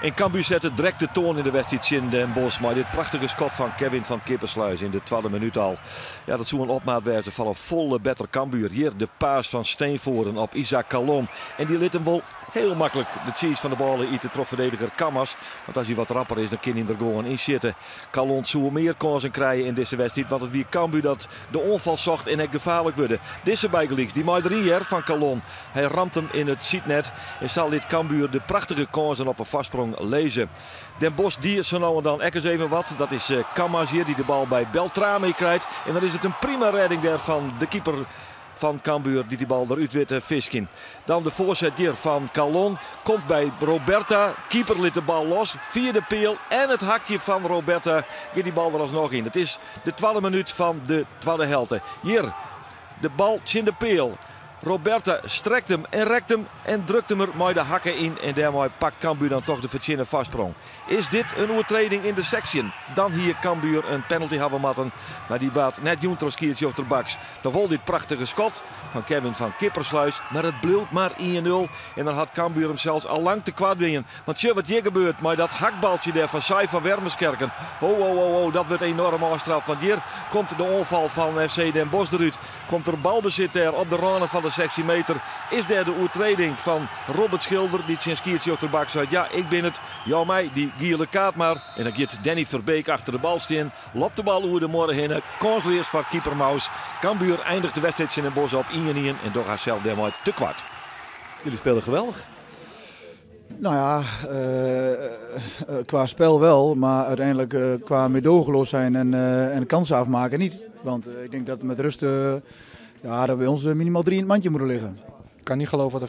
En Cambuur sette direkt de toan yn de wedstriid tsjin Den Bosch mei dit prachtige skot fan Kevin van Kippersluis yn de twadde minút al. Ja, dat soe in opmaat wêze fan in folle better Cambuur. Hjir de pass fan Steenvoorden op Isaac Kallon. En dy lit him wol hiel maklik de tsiis fan de bôle ite troch ferdediger Kammas. Want as hy wat rapper is, dan kin hy der gewoan yn sjitte. Kallon soe mear kânsen krije yn dizze wedstriid, want it wie Cambuur dat de oanfal socht en ek gefaarlik wurde. Dizze bygelyks, dy mei deryn hear fan Kallon. Hy ramt him yn it sydnet en sa lit Cambuur de prachtige kânsen op 'e foarsprong lizze. Den Bosch die sa no en dan ek ris even wat. Dat is Kammas hjir dy't de bal by Beltrame krijt. En dan is it in prima rêding dêr fan de keeper fan Cambuur dy't dy bal derút wit te fiskjen. Dan de foarset hjir fan Kallon komt by Robertha. Keeper lit de bal los fia de peal en it hakje fan Robertha giet dy bal der asnoch yn. It is de twadde minút fan de twadde helte. Hjir de bal tsjin de peal. Robertha strekt him en rekt him en drukt him er mei de hakke yn en dêrmei pakt Cambuur dan toch de fertsjinne foarsprong. Is dit in oertreding yn de seksje? Dan hie Cambuur in penalty hawwe moatten, mar dy waard net jûn troch skiedsrjochter Baks. Dan wol dit prachtige skot fan Kevin van Kippersluis, mar it bliuwt mar 1-0 en dan hat Cambuur himsels al lang tekoart dien. Want sjoch wat hjir gebeurt mei dat hakbaltsje dêr fan Sai van Wermeskerken. Ho, ho, ho, ho, dat wurdt enoarm ôfstraft, want hjir komt de oanfal fan FC Den Bosch derút. Komt der balbesit dêr op de râne fan de 16 meter. Is dêr de oertreding fan Robbert Schilder dy't tsjin skiedsrjochter Baks seit, ja, ik bin it, jou my dy giele kaart mar. En dan giet Danny Verbeek achter de bal stean, lopt de bal oer de muorre hinne, kânsleas foar keeper Mous. Cambuur eindiget de wedstriid tsjin Den Bosch op 1-1 en docht harsels dêrmei tekoart. Jullie spelen geweldig. Nou ja, qua spel wel, maar uiteindelijk qua meedogenloos zijn en kansen afmaken niet. Want ik denk dat met rust, ja, dat bij ons minimaal 3 in het mandje moeten liggen. Ik kan niet geloven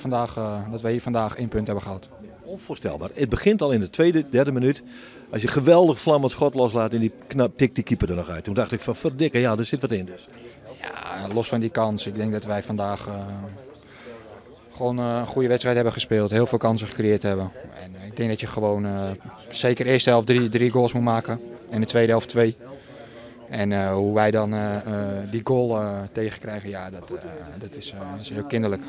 dat wij hier vandaag 1 punt hebben gehaald. Onvoorstelbaar. Het begint al in de tweede, derde minuut. Als je geweldig vlammend schot loslaat en die knap, tikt die keeper er nog uit. Toen dacht ik van verdikke, ja, er zit wat in dus. Ja, los van die kans. Ik denk dat wij vandaag gewoon een goede wedstrijd hebben gespeeld. Heel veel kansen gecreëerd hebben. En ik denk dat je gewoon zeker de eerste helft 3 goals moet maken. En de tweede helft 2. En hoe wij dan die goal tegenkrijgen, ja, dat is heel kinderlijk.